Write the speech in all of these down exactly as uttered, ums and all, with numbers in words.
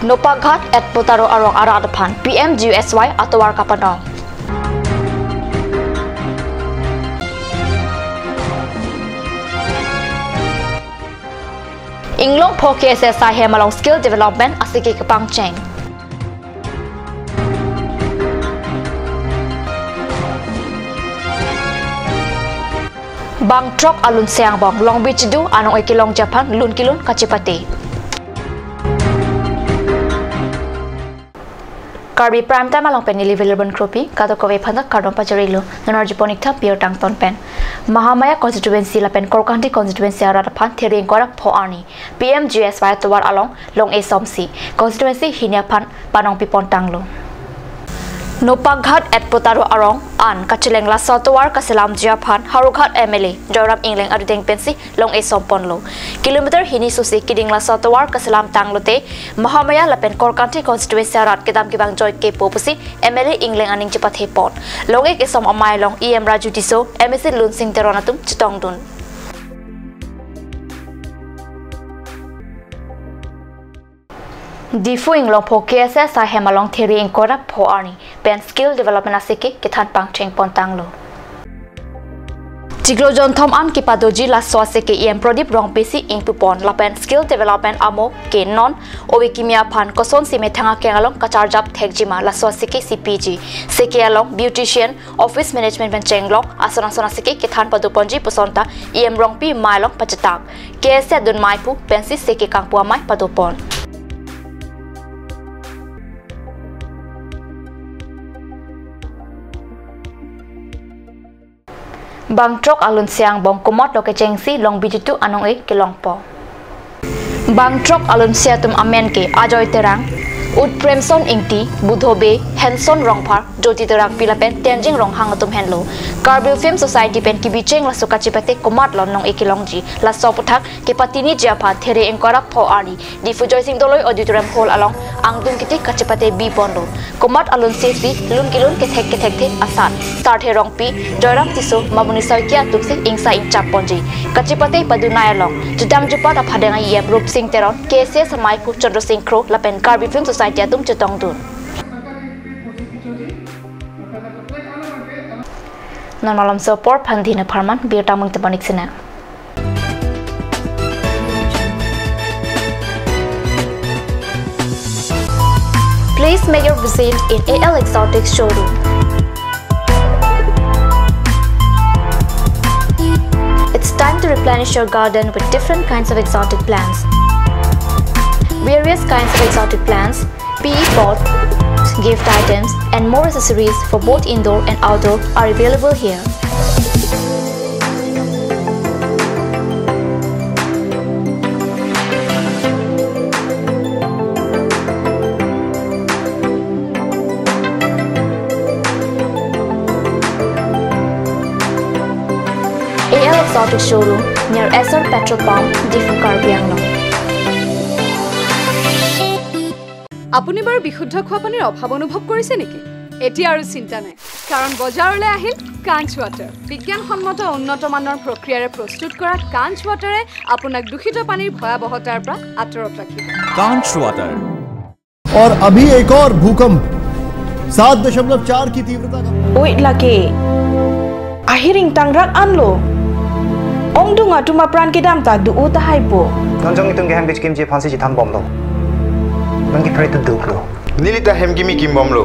Nopakghat at Potaro arong arat aphan P M G S Y atovar kapanong. Inglongpho K S S ahem along skill development asiki kepangcheng. Bang throk alunsi angbong Longbi Chidu anong-e kelongji aphan lun kelun kachepate. Karbi Prime Time along pen neli Vilirban Kropi, kadokave aphanta kardom pajirilo, non arjupon ik tha birta angton pen. Mahamaya constituency lapen Korkanthi constituency arat aphan Theri ingkoi ra pho arni P M G S Y atovar along long-e somsi constituency hini aphan panong pipon tanglo. Nopakghat at Potaro arong an kacheleng laso atovar kaselamji aphan Howraghat M L A Joyram Engleng adudeng pensi long-e somponlo. Kilometer hini sosi keding laso atovar kaselam tanglote Mahamaya lapen Korkanthi constituency arat kedam kevang joike po pusi M L A Engleng aning chepathepon. Long-e kesom amei along E M Raju Tisso, M A C Lunsing Teron atum chetongdun. Diphu Inglongpho K S S ahem along Theri ingkoi ra pho arni pen skill development asiki kethan pangcheng pon tanglo. Chiklo jonthom an kepadoji laso asiki E M Prodip Rongpi si ingpupon lapen skill development amo ke non ove kimi aphan kosonsi methang akeng along kacharjap thekjima laso asiki si piji. Siki along beautician, office management pen chenglok ason ason asiki kethan padoponji puson ta E M Rongpi amei along pachetak. K S A adun amei pu pensi siki kangpu amei padopon. Bang throk alunsi angbong komatlo kechengsi Longbi Chidu anong-e kelongpo. Bang throk alunsi atum amen ke Ajoy Terang, Utpremson Ingti, Budho Bey, Henson Rongphar, Jyoti Terangpi lapen Tenzing Ronghang atum henlo. Karbi Film Society pen kebicheng laso kachepate komatlo nong-e kelongji laso aputhak kepatiniji aphan Theri ingkoi ra pho arni Diphu Joysing Doloi Auditorium Hall along angdung kiti kachepate biponlo. Komat alunsi si lun kelun kethek kethekthe asat Sarthe Rongpi, Joyram Tisso, Mamuni Saikia atumsi ingsa ingchap ponji. Kachepate padunai along chedang jupat aphadeng E M Rupsing Teron, K S A amei pu Chandra Sing Kro lapen Karbi Film Society atum chetongdun. Non malomso apor aphan dina pharman birta mung tebon ik sina. Please make your visit in A L Exotic showroom. It's time to replenish your garden with different kinds of exotic plants. Various kinds of exotic plants, P E pots, gift items, and more accessories for both indoor and outdoor are available here. A L Exotic Showroom near Essar Petrol Pump, Diphu, Karbi Anglong. আপুনি বাৰু বিশুদ্ধ খোৱা পানীৰ অভাৱ অনুভৱ কৰিছে নেকি? এতিয়া আৰু চিন্তা নাই, কাৰণ বজাৰলৈ আহিল কাঞ্চ ৱাটাৰ। বিজ্ঞানসন্মত উন্নত মানৰ প্ৰক্ৰিয়াৰে প্ৰস্তুত কৰা কাঞ্চ ৱাটাৰে আপোনাক দূষিত পানীৰ ভয়াৱহতাৰ পৰা আঁতৰত ৰাখিব। Kanch Water। और अभी एक और भूकंप सात दशमलव चार की तीव्रता का। Oi lake. Ahiring tangrak anlo. Ongdung atum apran kedam ta do-o tahai po. Non jong itum ke hem kechekimji aphansi chethan bomlo. Non ke pray to do lo. Neli ta hem kimi kim bomlo.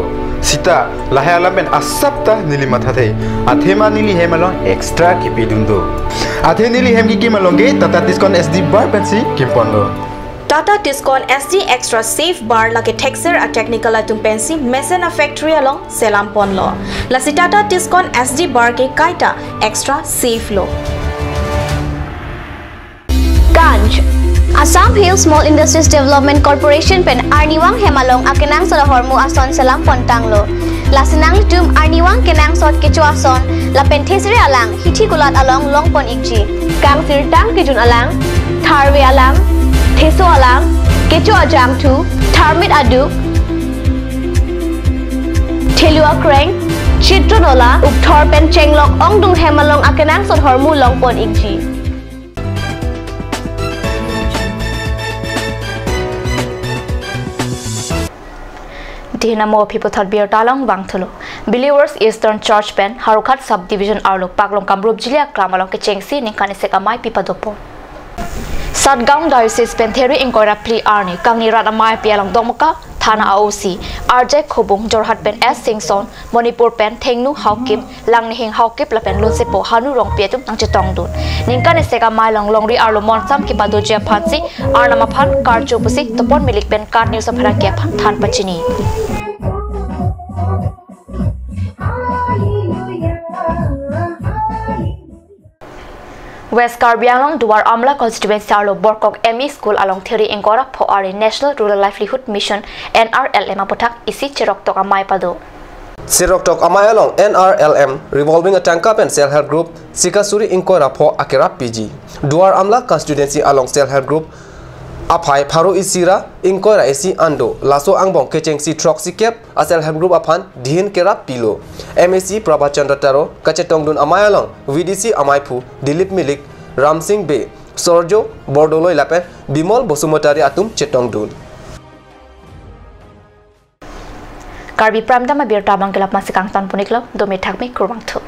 Sita, lahai alam pen asap ta neli mathathe. Athema neli hem along extra kipidun do. Athe neli hem kikim along ke Tata Tiscon S D bar pensi kimponlo. Tata Tiscon S D Extra Safe Bar lake thekser a-technical atum pensi mesen a-factory along selam ponlo. Lasi Tata Tiscon S D Bar ke kaita extra safe lo. Kanch, Assam Hill Small Industries Development Corporation pen arnivang hem along akenangsot ahormu ason selam pon tanglo. Lasi nanglitum arnivang kenangsot kecho ason lapen thesere alang hithi kulat along long pon ikji. Kangsirtang kejun alang, tharve alang, theso alang, kecho ajangthu, tharmit aduk, thelu akreng, chitro nola, ukthor pen chenglok ongdung hem along akenangsot ahormu long pon ikji. Hinamo aphi puthot birta along vangthulo. Believers Eastern Church pen Howraghat Sub Division arlo Paklong Kamrup Jili Aklam along kechengsi ningkan esek amai pi padopo. Satgaon Diocese pen Theri ingkoi ra phli arni kangni rat amai pi along Dongmukak Thana A O C R J Khobung, Jorhat pen S Singson, Manipur pen Thengnu Haokip, Langnihing Haokip lapen lunsepo Hanu Rongpi atum nangchetongdun. Ningkan esek amai along longri arlo monsam kepadoji aphansi Arnam aphan karcho pusi Topon Milik pen KAT News apharangke aphan than pachini. West Karbi Anglong Duar Amla constituency arlo Borkok M E School along Theri ingkoi ra pho arni National Rural Livelihood Mission, N R L M aputhak isi cheroktok amai pado. Cheroktok amai along N R L M revolving atangka pen Self Help Group Sikasuri ingkoi ra pho akerap piji. Duar Amla constituency along Self Help Group aphai pharo isi ra ingkoi ra isi an do. Laso angbong kechengsi throksi kep a Self Help Group aphan dihin kerap pilo. M A C Prabhat Chandra Taro kachetongdun amai along V D C amaiphu Dilip Milik, Ramsing Bey, Sorjo Bordoloi lapen Bimol Basumatary atum chetongdun. Karbi Prime Time abirta abang ke la-an si kangton pon-iklo, dome thakme, kurvangthu.